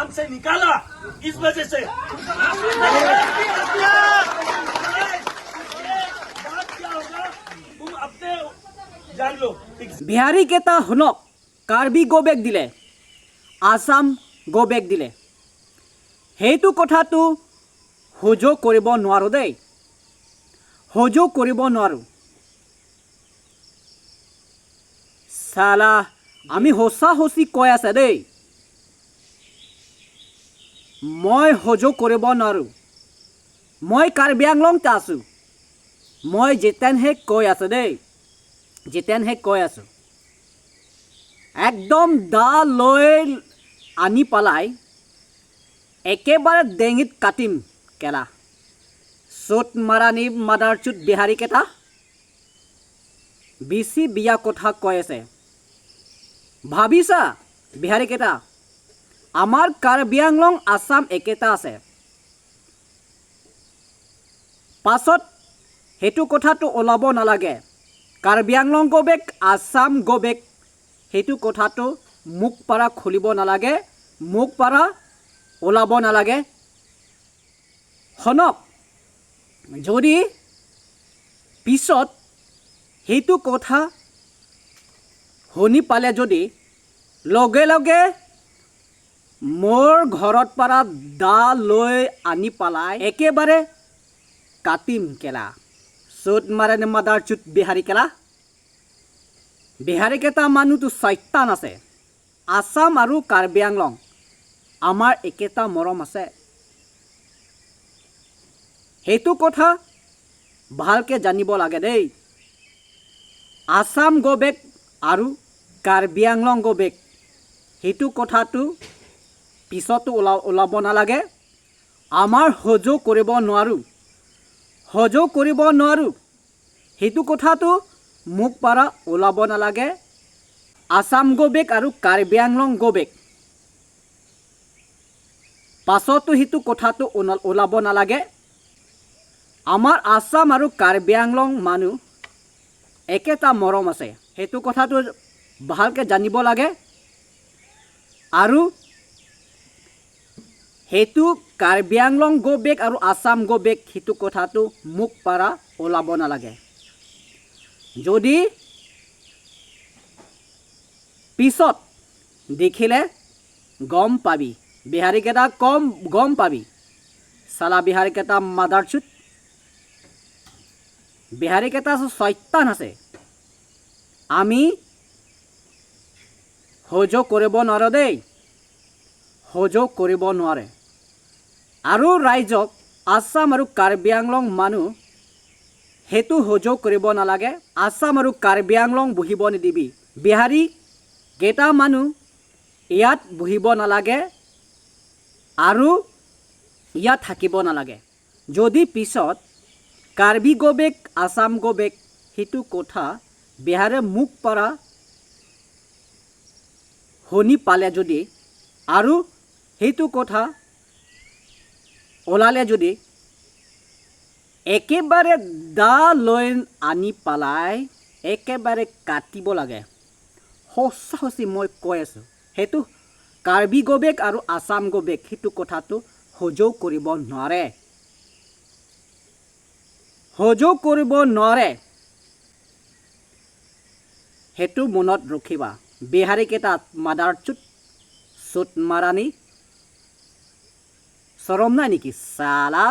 आसाम से निकाला, इस वजह से बात क्या होगा, तुम अपने जान लो। বিহাৰী কেইটা শুনক, কাৰ্বি গ' বেক দিলে, আছাম গ' বেক দিলে, সেইটো কথাটো সহ্য কৰিব নোৱাৰোঁ দেই, সহ্য কৰিব নোৱাৰোঁ। চালা আমি সঁচা সঁচি কৈ আছে দেই, মই সহ্য কৰিব নোৱাৰোঁ। মই কাৰ্বি আংলংতে আছোঁ, মই যেতেনহে কৈ আছোঁ দেই, যেতেনহে কৈ আছোঁ। একদম দা লৈ আনি পেলাই একেবাৰে ডিঙিত কাটিম কেলা। চোট মাৰানি মাদাৰ চোট বিহাৰীকেইটা বেছি বিয়া কথা কৈ আছে। ভাবিছা বিহাৰীকেইটা, আমাৰ কাৰ্বি আংলং আছাম একেটা আছে। পাছত সেইটো কথাটো ওলাব নালাগে, কাৰ্বি আংলং গ' বেক, আছাম গ' বেক, সেইটো কথাটো মোক পৰা খুলিব নালাগে, মোক পৰা ওলাব নালাগে। শুনক, যদি পিছত সেইটো কথা শুনি পালে যদি লগে লগে মোৰ ঘৰত পৰা দা লৈ আনি পেলাই একেবাৰে কাটিম কেলা। চোট মাৰে মাদাৰ চুট বিহাৰী কেলা। বিহাৰীকেইটা মানুহটো চৈতান আছে। আছাম আৰু কাৰ্বি আংলং আমাৰ একেটা মৰম আছে, সেইটো কথা ভালকৈ জানিব লাগে দেই। আছাম গ' বেক আৰু কাৰ্বি আংলং গ' বেক, সেইটো কথাটো পিছতো ওলাব নালাগে। আমাৰ সহ্য কৰিব নোৱাৰোঁ, সহ্য কৰিব নোৱাৰোঁ, সেইটো কথাটো মোক পৰা ওলাব নালাগে। আছাম গ' বেক আৰু কাৰ্বি আংলং গ' বেক, পাছতো সেইটো কথাটো ওলাব নালাগে। আমাৰ আছাম আৰু কাৰ্বি আংলং মানুহ একেটা মৰম আছে, সেইটো কথাটো ভালকৈ জানিব লাগে। আৰু সেইটো কাৰ্বি আংলং গ' বেক আৰু আছাম গ' বেক, সেইটো কথাটো মোক পৰা ওলাব নালাগে। যদি পিছত দেখিলে গম পাবি বিহাৰীকেইটা, কম গম পাবি চালা বিহাৰীকেইটা মাদাৰ চুট। বিহাৰীকেইটা চৈতান আছে, আমি সহ্য কৰিব নোৱাৰোঁ দেই, সহ্য কৰিব নোৱাৰে। আৰু ৰাইজক আছাম আৰু কাৰ্বি আংলং মানুহ সেইটো সহ্য কৰিব নালাগে। আছাম আৰু কাৰ্বি আংলং বহিব নিদিবি, বিহাৰী কেইটা মানুহ ইয়াত বহিব নালাগে আৰু ইয়াত থাকিব নালাগে। যদি পিছত কাৰ্বি গ' বেক, আছাম গ' বেক, সেইটো কথা বিহাৰে মোক পৰা শুনি পালে যদি আৰু সেইটো কথা ওলালে যদি একেবাৰে দা লৈ আনি পেলাই একেবাৰে কাটিব লাগে। সঁচা সঁচি মই কৈ আছোঁ, সেইটো কাৰ্বি গ' বেক আৰু আছাম গ' বেক, সেইটো কথাটো সহ্য কৰিব নোৱাৰে, সহ্য কৰিব নোৱাৰে, সেইটো মনত ৰাখিবা। বিহাৰীকেইটা মাদাৰ চুট, চুট মাৰানি, চৰম নাই নেকি চালা?